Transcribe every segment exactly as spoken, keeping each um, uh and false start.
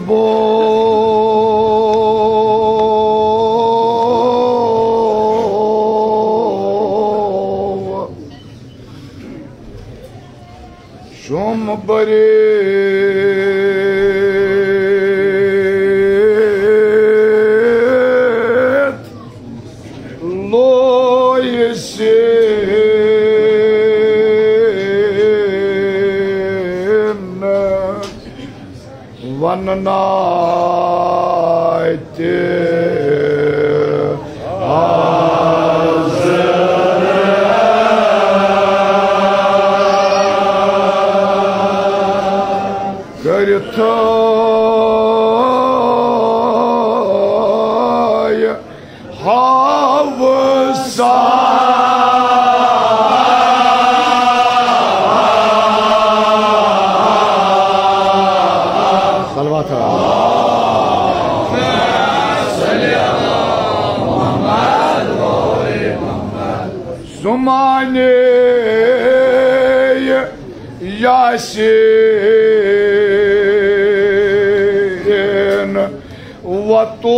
شوم بٔرِتھ لویہِ سِنہٕ ونناے تہِ کٔرِتھ ہاوسا۔ صلوات۔ سُہ مانے یاسین وتو۔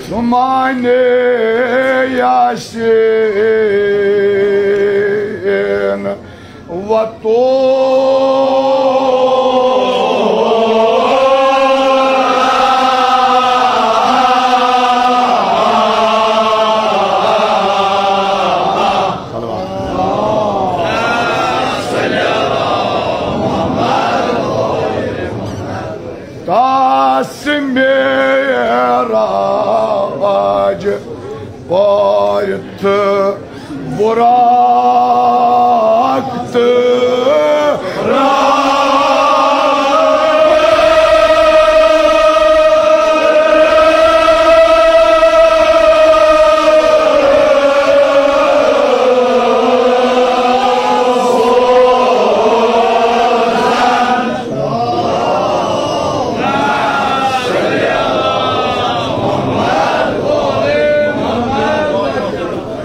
سُہ مانے یاسین وتو۔ تاس معراج پارتھ براق تہٕ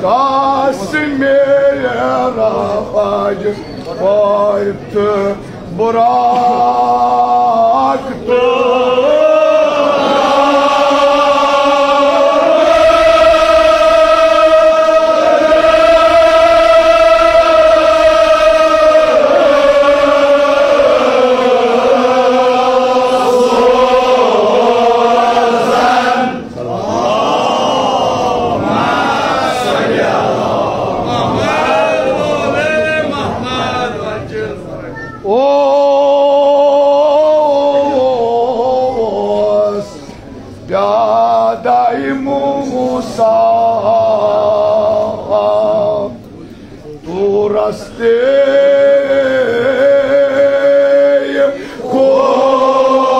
تاس معراج پارتھ براق تہٕ اوس پیادٕ موسیٰ طورس تہِ کھوژان۔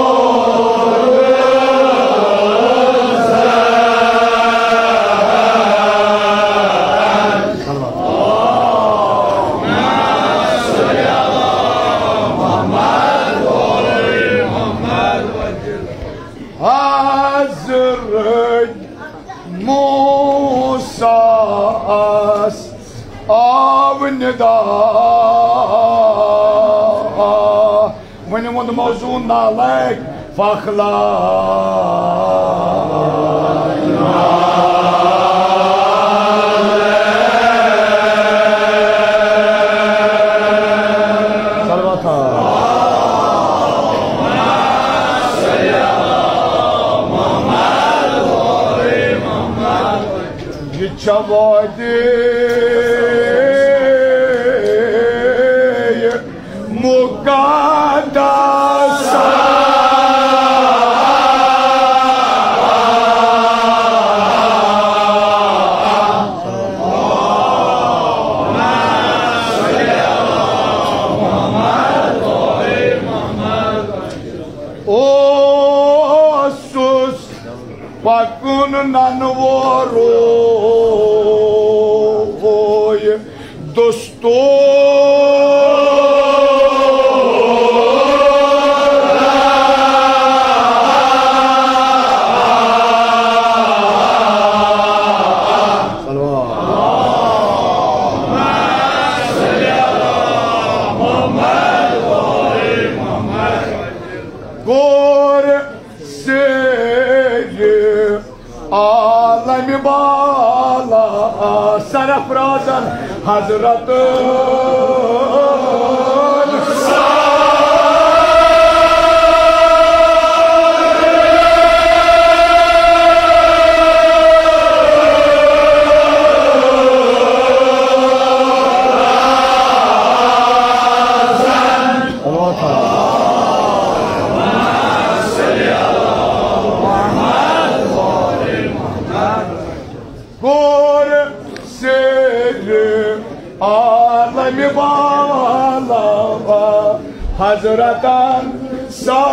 حضرت موسیٰ آو ندا، وۄنۍ ووٚن موضوع نالائق فخلا۔ صلوات۔ یہِ چھا وادی مقدس۔ اوسُس پکُن ننہٕ وورُے دستور۔ سرفرازن حضرت کوٚر سر عالم والا حضرتن سا۔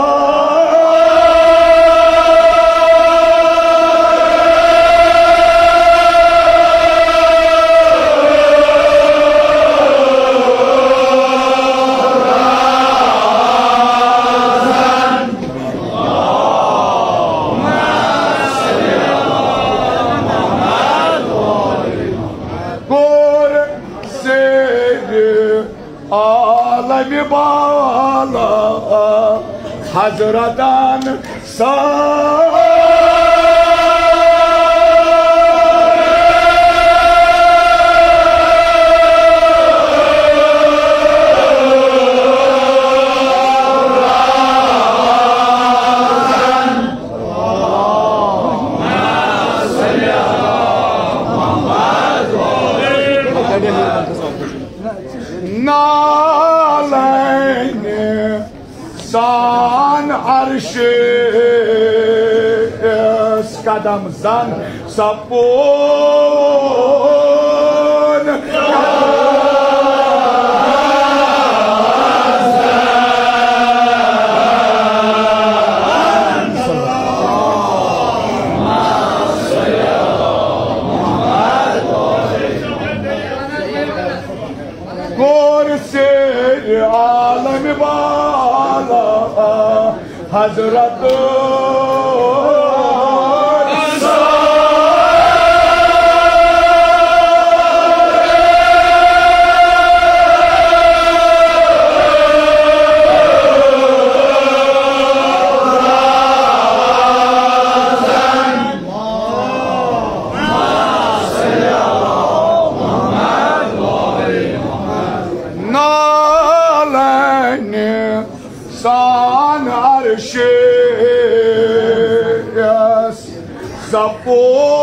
کوٚر سید عالم بالا حضرتن سا۔ نالین سان عرشس قدم زن سپون۔ کوٚر سید عالم بالا حضرت نالین سان عرشس سپون۔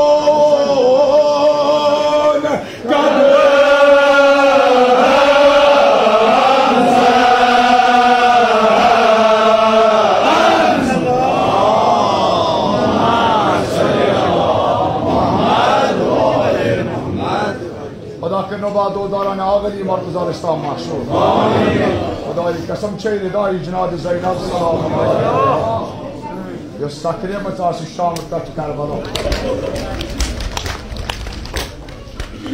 خدا کٔرِنو بادو دوران آغلی مرتضی اسلام محشور۔ خدای قسم چھے ردای جناب زینب سلام۔ یۄس تقریب ژٕ آسہِ شام تتھ کربلا۔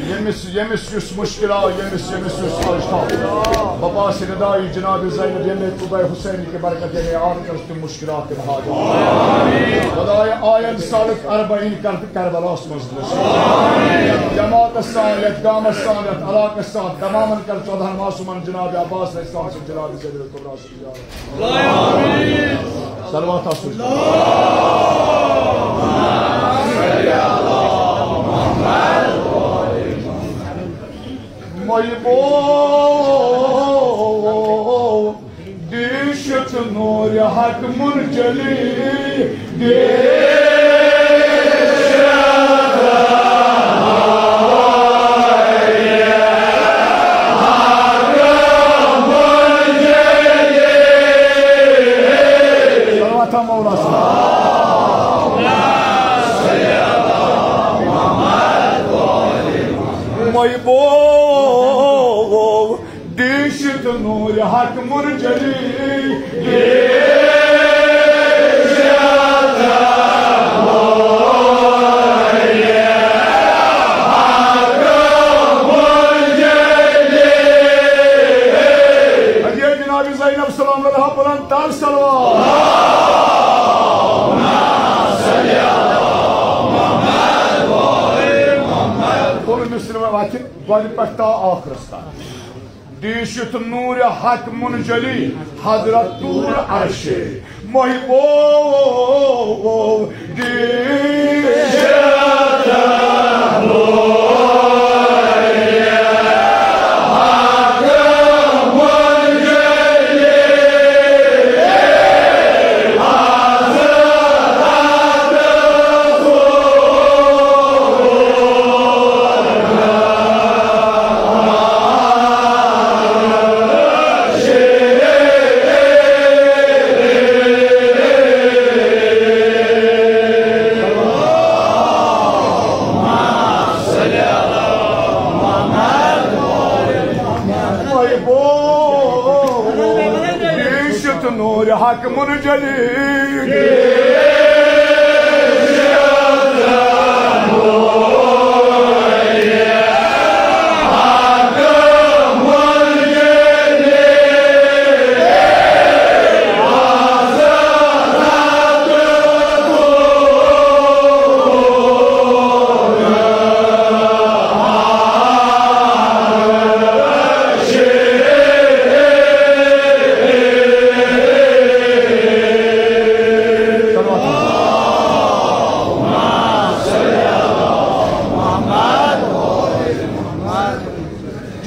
ییٚمِس، ییٚمِس یُس مُشکِل آو، ییٚمِس، ییٚمِس یُس حاجت آو۔ بہٕ پاسہٕ ردای جناب زینب، ییٚمہِ قبہ حسین کہِ برکت، ییٚمہِ آرکس تہِ مُشکِل مشکلات تہٕ حاجت۔ خدایا، آین سالک اربعین کر تہٕ کربلاہس منٛز نصیب۔ جماعتس سان، یتھ گامس سان، یتھ علاقس سان، تمامن کر ژۄدہن معصومن جناب عباس علیہ السلام سٕنٛز جناب زینب کبریٰ سٕنٛز زیارت۔ صلوات آسو۔ محبو دیشت نور حق منجلی، دیشت حق منجلی۔ صلوات مولا صلی اللہ۔ محبوب دیشت نور حق منجلی۔ جناب زینب سلام اللہ بلند تر صلوات۔ کُل مصرعہ وَتھِ گۄڈٕ پٮ۪ٹھ تا ٲخرس تام۔ دیشت نور حق منجلی حضرت طور عرش محبوب دیشت نور۔ منجلی۔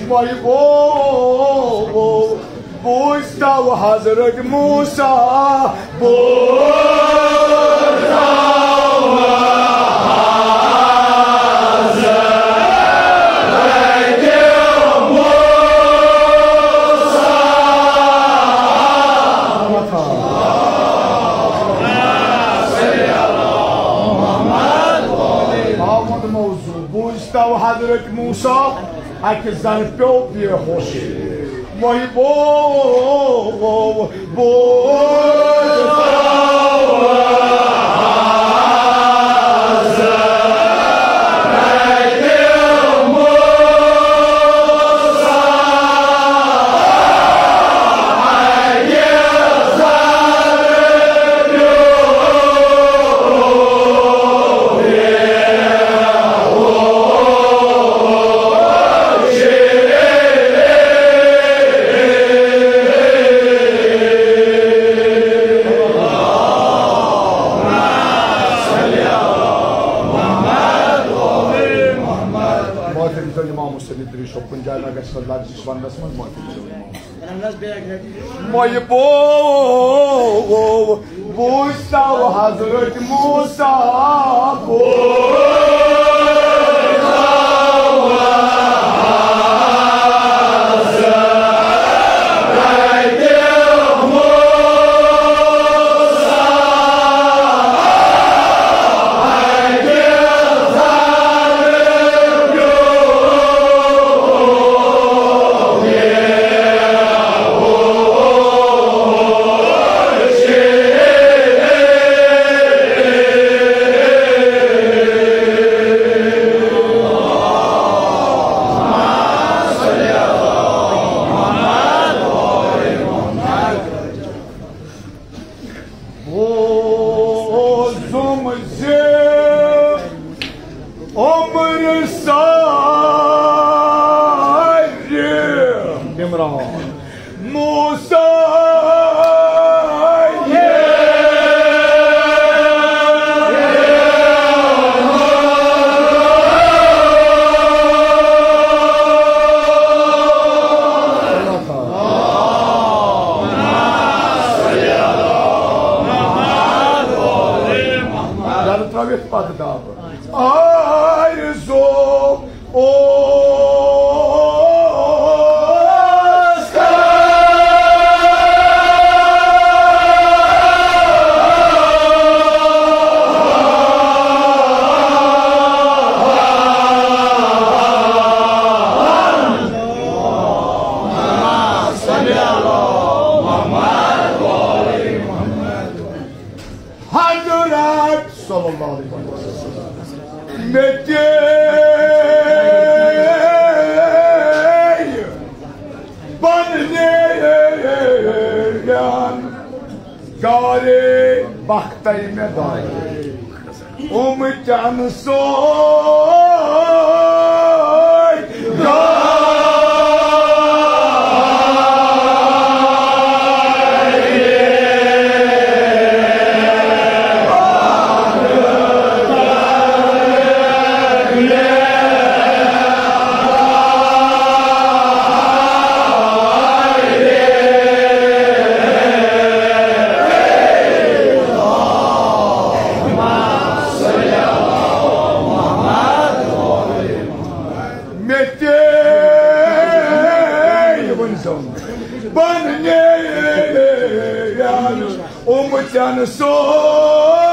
وای بو، بوزتو حضرت موسیٰ، بوزتو حضرت موسیٰ۔ آمد موضوع، بوزتو حضرت موسیٰ، اکہ زن پیو بے ہوش۔ وہی بو، بو، بو۔ محترم امام حسین ادریس صٲب، کُنہِ جایہِ ما گژھِ لفظ وننس منٛز؟ محترم امام حسین۔ وۄنۍ بو-، بوزتو حضرت موسیٰ، بوزتو حضرت موسیٰ۔ بوزُم زِ عمر سارِ عمران موسیٰ۔ یلہٕ ترٲوِتھ پتہٕ دب۔ آرزو اوس حضرت صلی اللہ علیہ وسلم۔ مےٚ تہِ پننہِ گارے بختَے مےٚ دارے۔ اُمتن سوے۔ مےٚ تہِ ؤنۍ زیو، بننے اُمتن سوے۔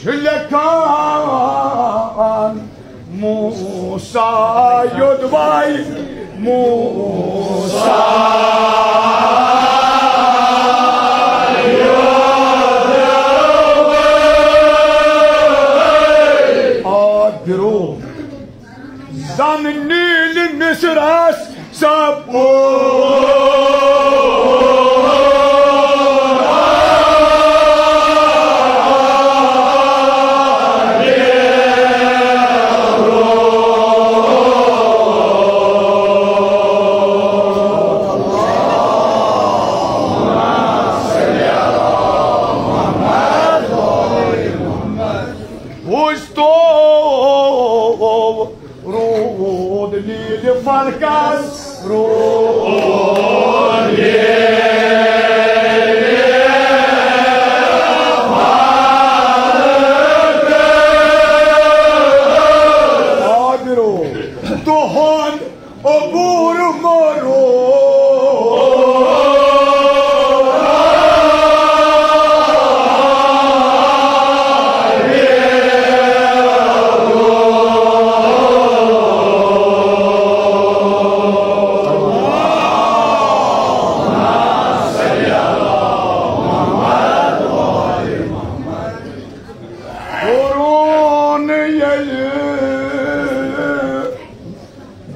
چھُ لیکھان موسیٰ یوٚدوَے، موسیٰ۔ آ برو زن نیل مصرس سپور۔ بوز تو روٗد نیٖلہِ فلکس، روٗد نیٖلہِ فلکس۔ آ برو، تُہُنٛد عبور مروٗد۔ قرون ییٚلہِ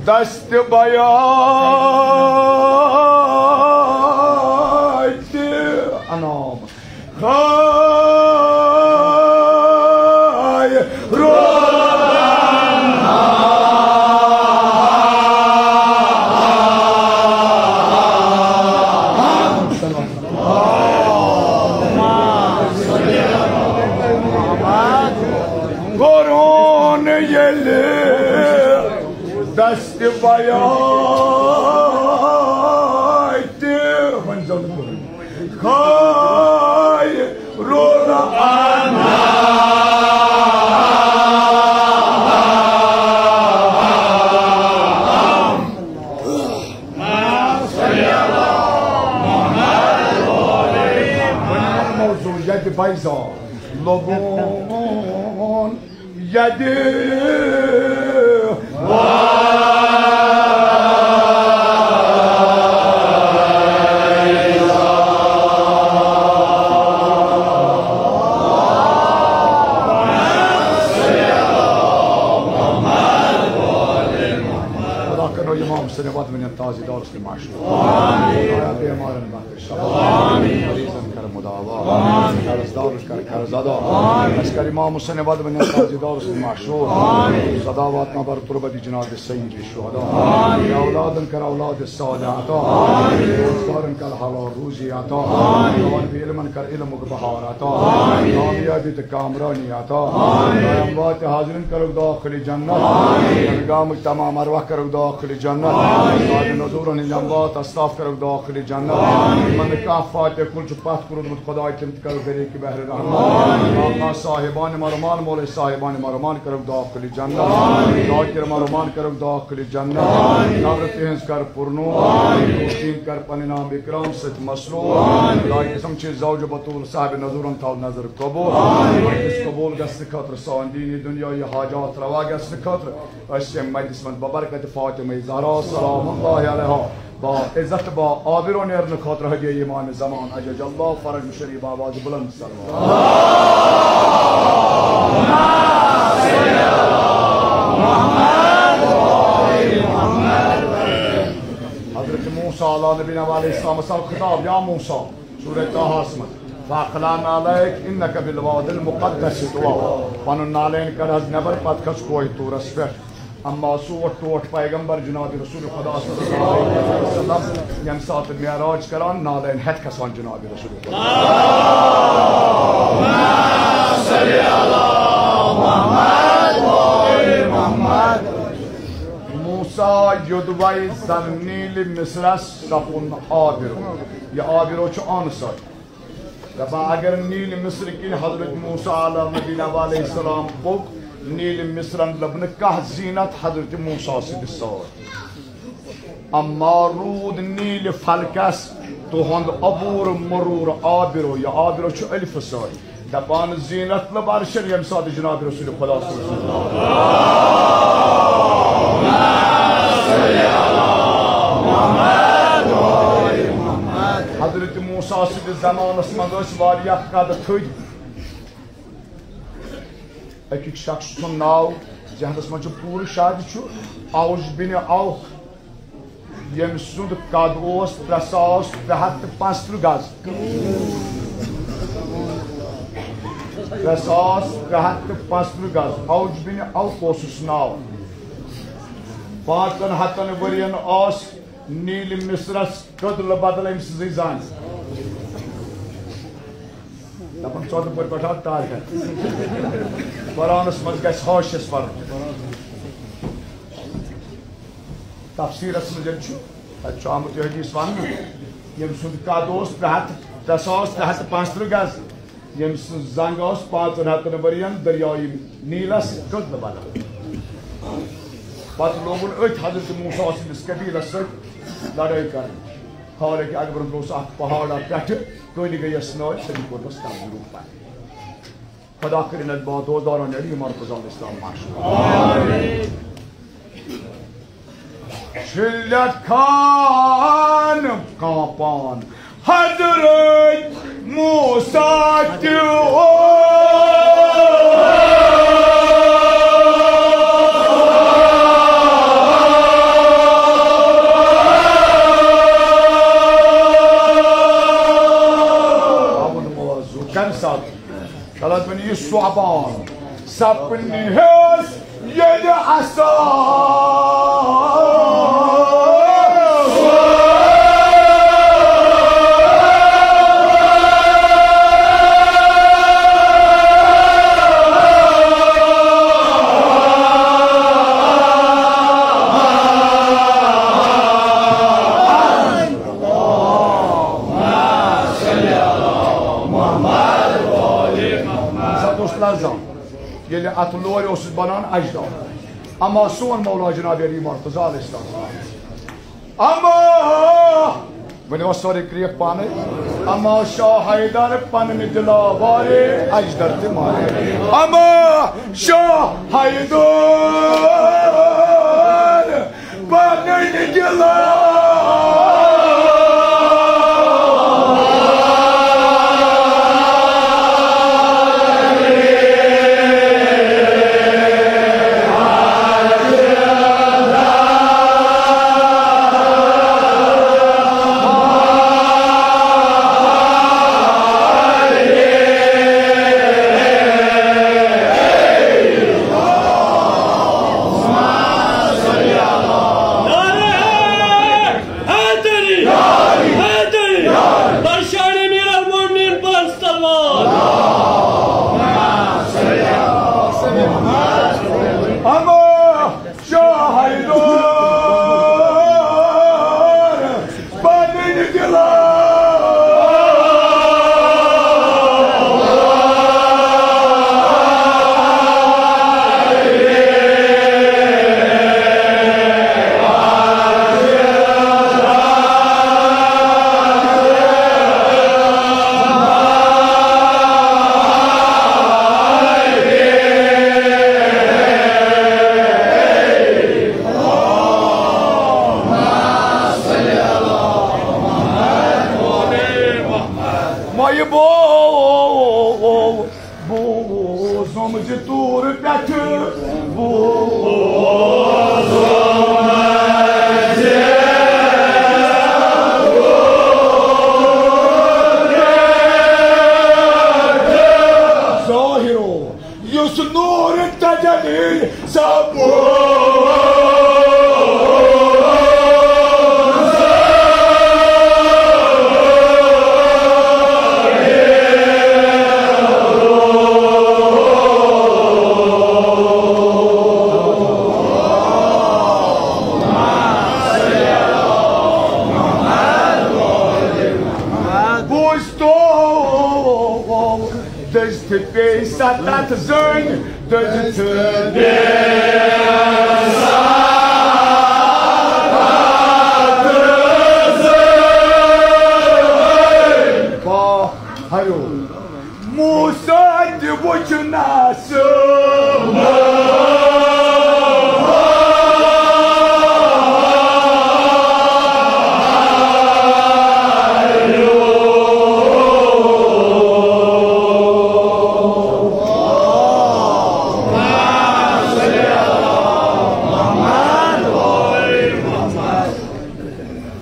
دست بیات انعام خیر۔ قرون ییٚلہِ دست بیات خیر۔ موضوع ییٚتہِ بیضا لوگون ییٚتہِ۔ خدا کرو امام سٕنٛدِ وۄدوٕنٮ۪ن تازٕ دورس تہِ مشہوٗر۔ آمین۔ بیمارن بخش۔ آمین۔ مریضن کر مداوا۔ آمین۔ قرض دارن کر قرض ادا۔ آمین۔ اسہِ کر امام حسین وۄدوٕنٮ۪ن تازٕ دورس تہِ مشہوٗر۔ آمین۔ صداوات نبر تربتی جناب سید شہدا۔ آمین۔ اولادن کر اولاد صالح عطا۔ آمین۔ روزگارن کر حلال روزی عطا۔ آمین۔ طالب علمن کر علمُک بہار عطا۔ آمین۔ کامیابی تہٕ کامرانی عطا۔ آمین۔ اموات حاضرین کرو داخل جنت۔ آمین۔ گامٕکۍ تمام ارواح کرو داخل جنت۔ آمین۔ صاحب نزورن ہٕنٛدۍ اموات اصلاف کرو داخل جنت۔ آمین۔ یِمن نہٕ کانٛہہ فاتح کُل چھُ پتھ کوٚرمُت، خداے تِم تہِ کرو غریق بحر رحمت۔ آمین۔ آقا صاحبان مرمان، مولوی صاحبان مرمان کرو داخل جنت۔ آمین۔ ذاکر مرمان کرو داخل جنت۔ آمین۔ قبر تہنٛز کر پرنو۔ آمین۔ دوستین کر پنٕنۍ نام اکرام سۭتۍ مسلو۔ آمین۔ خداے قسم چھِ زوج بتول صاحب نظرن تھاو نظر قبول۔ آمین۔ مجلس قبول گژھنہٕ خٲطرٕ سون دینی دنیاوی حاجات روا گژھنہٕ خٲطرٕ أسۍ ییٚمہِ مجلس منٛز ببرکت فاطمہ زہرا سلام اللہ علیہا با عزت با آبرو نیرنہٕ خٲطرٕ ہدیہ امام زمان عجل اللہ فرج شریف آواز بلند سلام۔ حضرت موسیٰ علیٰ نبینا علیہ السلام سان خطاب، یا موسیٰ، سورہ طٰہس منٛز، فاخلع نعلیک انک بالواد المقدس طویٰ، پنُن نعلین کڑ حظ نٮ۪بر، پتہٕ کھس کوہِ طورس پٮ۪ٹھ۔ اما سوٹھ ٹوٹھ پیغمبر جناب رسول خدا صلی اللہ علیہ وسلم ییٚمہِ ساتہٕ معراج کران، نعلین ہٮ۪تھ کھسان جناب رسول خدا۔ موسیٰ یوٚدوَے زن نیٖلہِ مصرس سپُن آبرو۔ یہِ آبرو چھُ آنہٕ سۭتۍ۔ دپان اگر نیٖلہِ مصر کِنۍ حضرت موسیٰ علیٰ نبینا علیہ السلام پوٚک، نیٖلہِ مصرن لٔب نہٕ کانٛہہ زینت حضرت موسیٰ سٕنٛدِ سۭتۍ۔ اما روٗد نیٖلہِ فلکس تُہُنٛد عبور مرور آبرو، یہِ آبرو چھُ الفہٕ سۭتۍ۔ دپان زینت لب عرشن ییٚمہِ ساتہٕ جناب رسول خدا صلی اللہ علیہ وسلم۔ حضرت موسیٰ سٕنٛدِس زمانس منٛز ٲسۍ واریاہ قد تھٔدۍ۔ أکِس شخص سُنٛد ناو ذہنس منٛز چھُ پوٗرٕ شاید چھُ اوس بن اوف۔ ییٚمہِ سُنٛد قد اوس ترٛےٚ ساس ترٛےٚ ہتھ تہٕ پانٛژترٕٛہ گز۔ ترٛےٚ ساس ترٛےٚ ہتھ تہٕ پانٛژترٕٛہ گز۔ اوج بن اوف اوسُس ناو۔ پانٛژن ہتن ؤرین ٲس نیٖلہِ مصرس کٔدلہٕ بدل أمۍ سٕنٛزٕے زنٛگ۔ دپان ژۄدٕ پورِ پٮ۪ٹھ آو طاہر۔ قرآنس منٛز گژھِ حٲشِیس پرُن۔ تفسیٖرس منٛز ییٚلہِ چھُ، تتہِ چھُ آمُت یہِ حدیث وننہٕ، ییٚمہِ سُنٛد قد اوس ترٛےٚ ہتھ، ترٛےٚ ساس ترٛےٚ ہتھ تہٕ پانٛژترٕٛہ گز، ییٚمہِ سٕنٛز زنٛگ ٲس پانٛژن ہتن ؤرین دٔریاے نیٖلس کٔدلہٕ بدل۔ پتہٕ لوگُن أتھۍ حضرت موسیٰ سٕنٛدِس قبیلس سۭتۍ لڑٲے کرٕنۍ۔ حالانکہ اکبرن اوس اکھ پہاڑا پٮ۪ٹھٕ کٔنۍ گٔیَس نٲلۍ، تٔمۍ کوٚرنَس تَتھ ضروٗر پَتہٕ۔ خدا کٔرِنۍ اَتھ باد روزداران علی مرتضی علیہ السلام معاش۔ چھِ لیکھان کانٛپان حضرت موسیٰ تہِ اوس۔ کَمہِ ساتہٕ؟ غلط بنی یہِ صحبان سپنہِ ہس ییٚلہِ اَسان۔ سب اوس لرزان۔ ییٚلہِ اَتھ لورِ اوسُس بَنان اَجداد۔ اما سون مولا جناب علی مرتضی علیہ السلام۔ اما، ؤنِو حظ سورُے کرٛیکھ پانَے۔ اما شاہ حیدر پنٕنہِ دِلاوارِ اَجدر تہِ مارے۔ اما شاہ حیدر پنٕنۍ دِلاوارِ۔ حیدری! حیدری! برشان امیر المومنین پانچ تلوار! اما شاہ حیدر پنٕنۍ دِلاوارِ۔ مایہِ بو بوزُم زِ دوٗر پٮ۪ٹھٕ بوزُم زِ ظٲہِرو یُس نوٗر تجلی سپُد۔ بوٗزتو دٔزِتھ پیٚیہِ ستتھ زٔنۍ، دٔزِتھ پیٚیہِ ستتھ زٔنۍ۔ واہ، ہیو۔ موسیٰ وچھُن آسہٕ۔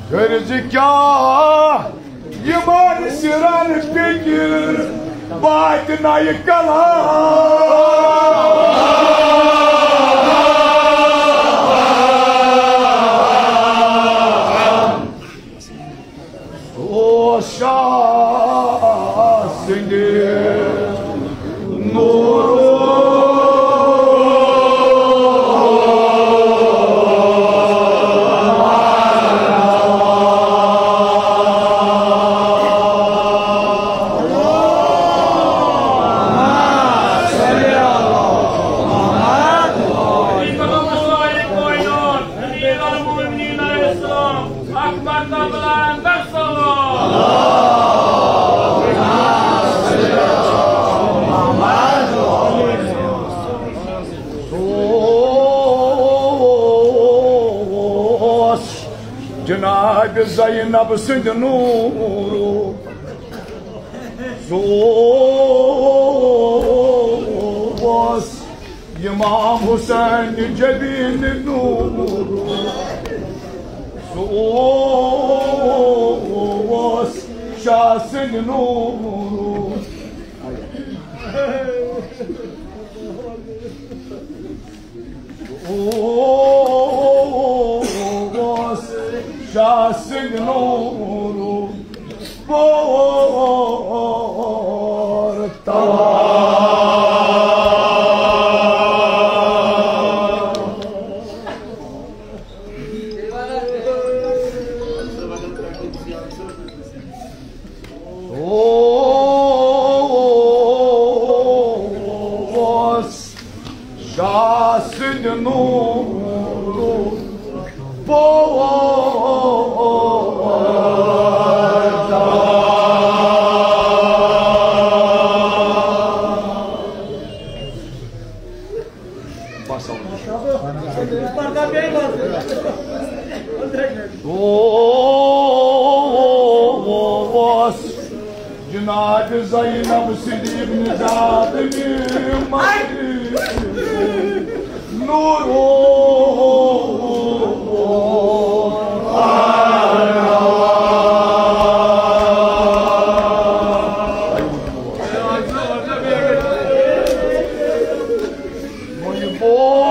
کٔرۍ زِ کیٛاہ یِمن سِرن فِکر واتہِ نَیہِ کلام۔ اوس شاہ سٕنٛدِ نوٗرُک۔ اوس جناب زینب سٕنٛدِ نوٗرُک۔ سُہ اوس امام حسین جبین نوٗرُک۔ سُہ اوس شاہ سٕنٛدِ نوٗرُک۔ اوس شاہ سٕنٛدِ نوٗرُک پور تَوار۔ اوس شاہ سٕنٛدِ نوٗرُک پور۔ بس۔ اوس جناب زینب سٕنٛدِ ابن زاد نعمت نوٗر۔ وۄنۍ گوٚو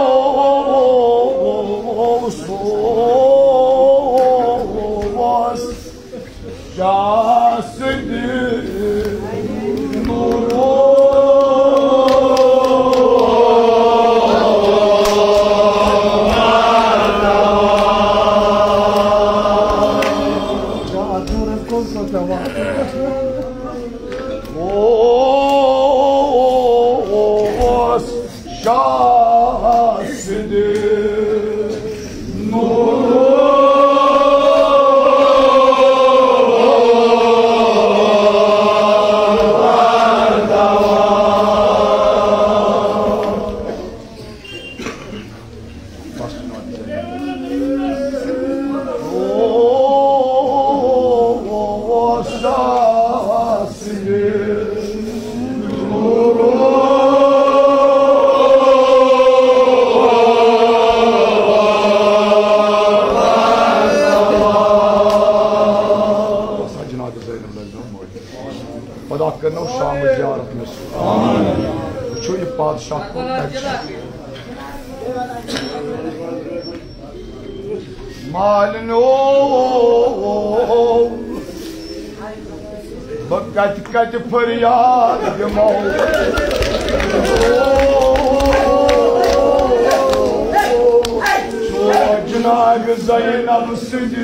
سُہ اوس شاہ سٕنٛدِ نوٗرُک۔ اوس شاہ سٕنٛدِ نوٗرُک۔ خدا کرنو شام زیارت نصیب۔ وٕچھِو یہِ پادشاہ کوٚت کَتہِ چھُ۔ مالِنیو، بہٕ کَتہِ کَتہِ فریاد دِمو۔ جناب زینب سٕنٛدِ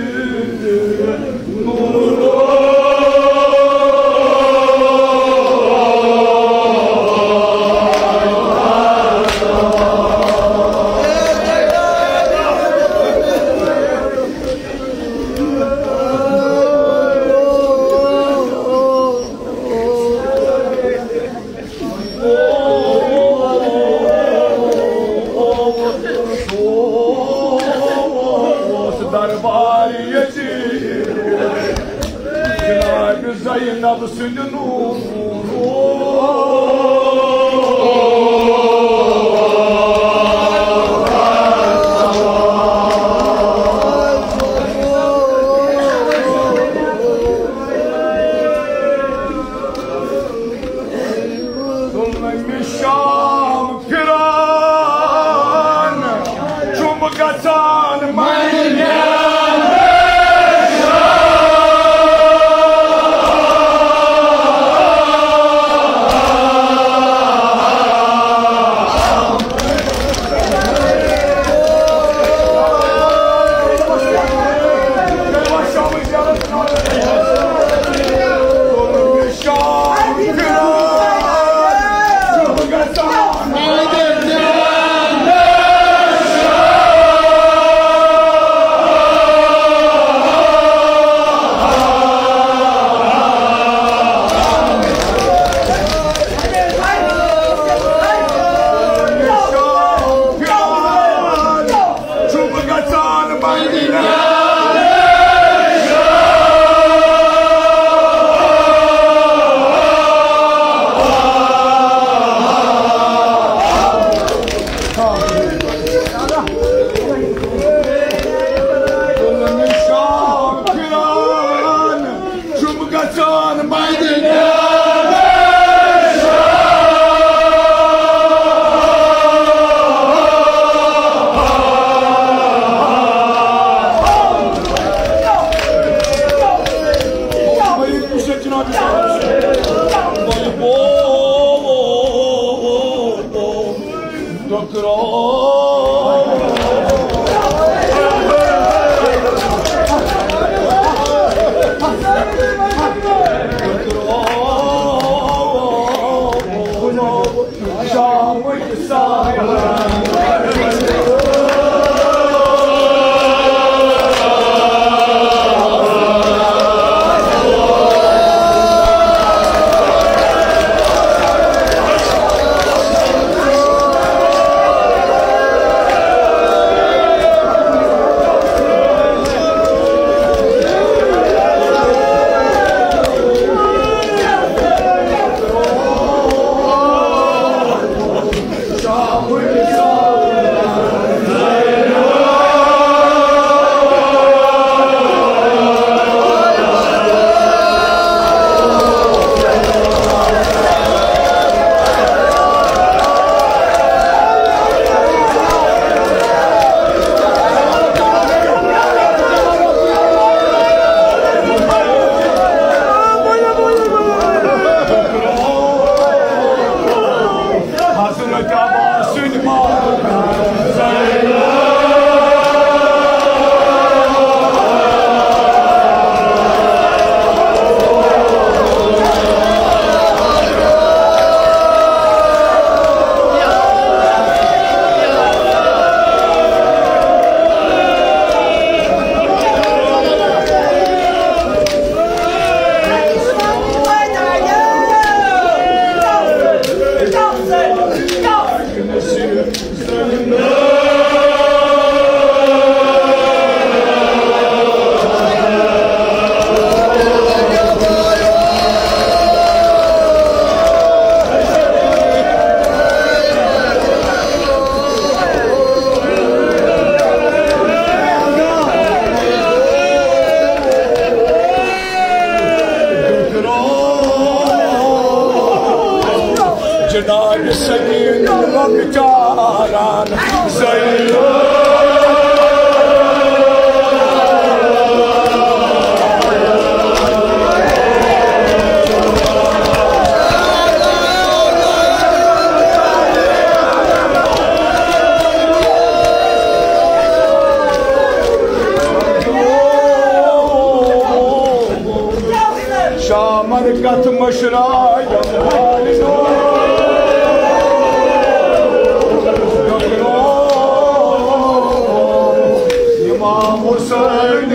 سٕنٛدِ نوٗر۔ شام پھران چھُم گژھان مدینہ۔ جناب سید لۄکچاران زٲیِل۔ شامن کتھ مشرایَم والنو۔ امام حسین۔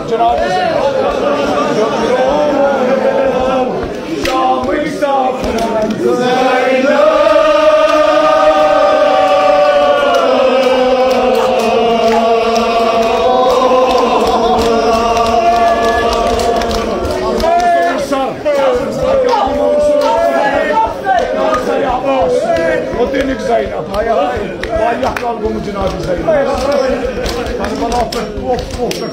جناب، مدینک زینب۔ واریاہ کال گوٚمُت جناب زینب۔ کربلا پٮ۪ٹھ کوہ، کوہ پٮ۪ٹھ۔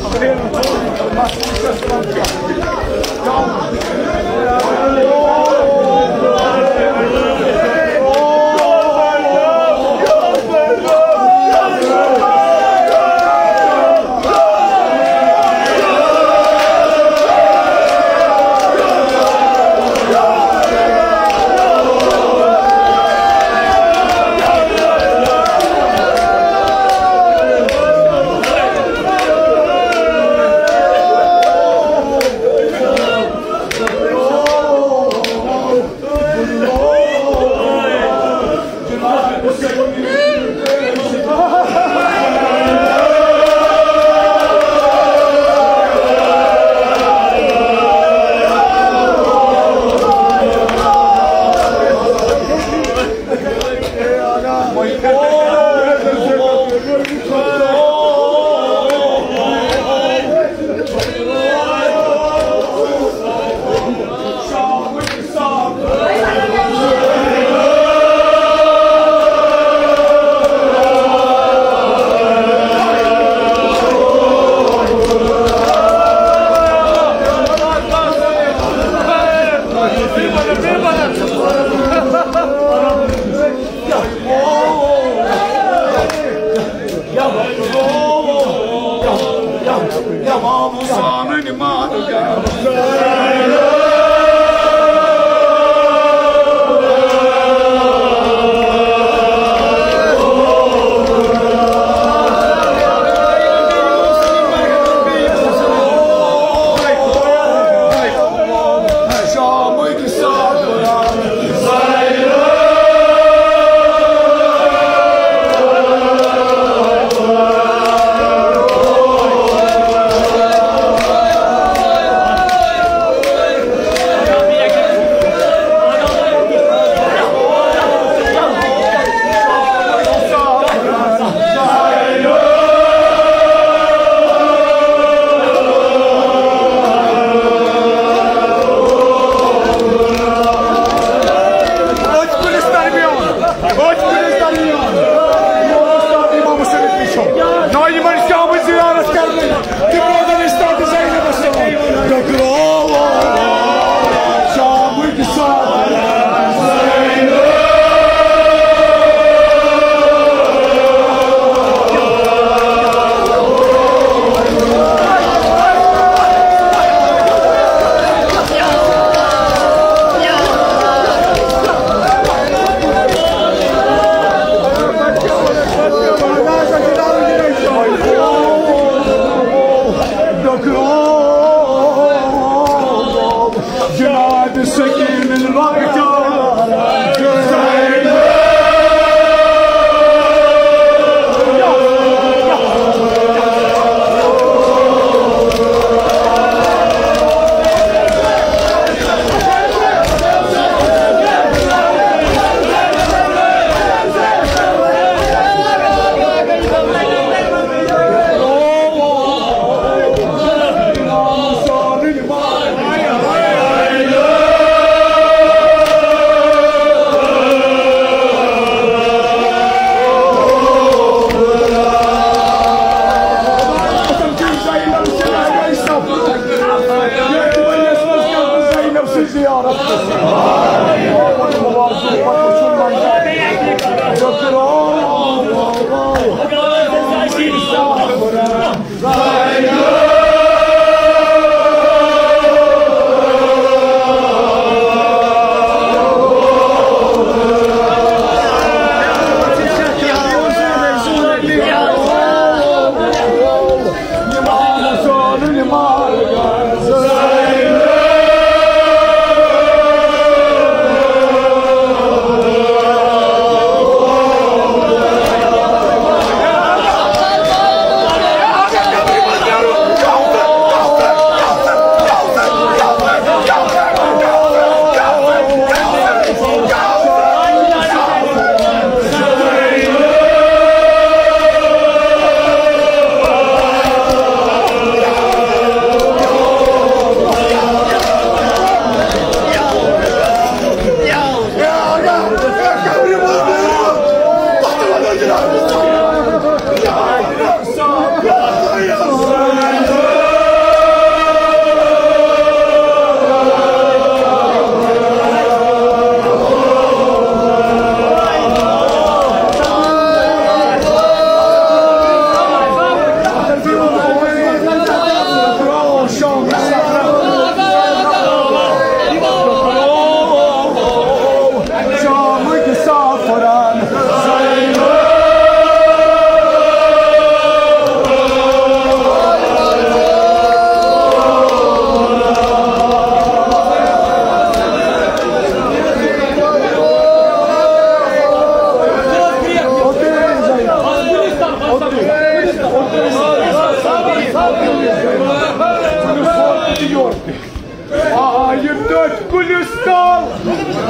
آیہِ تٔتھۍ کُلِس تل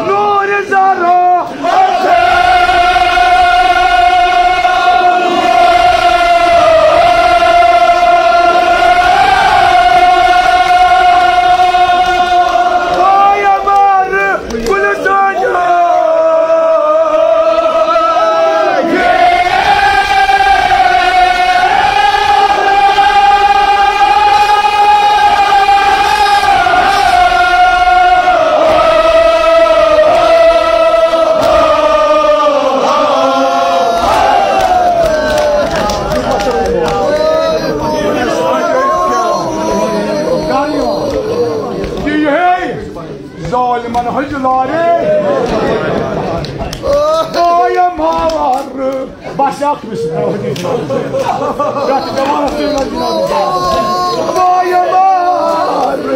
نوٗرِ زرا۔ آیہِ مارٕ کُلِس دانہِ۔ ظالمن ہٕنٛزِ لارِ۔ قٲیِم ہاوار۔ بس اکھ مِس۔ قٲیِم ہاوار۔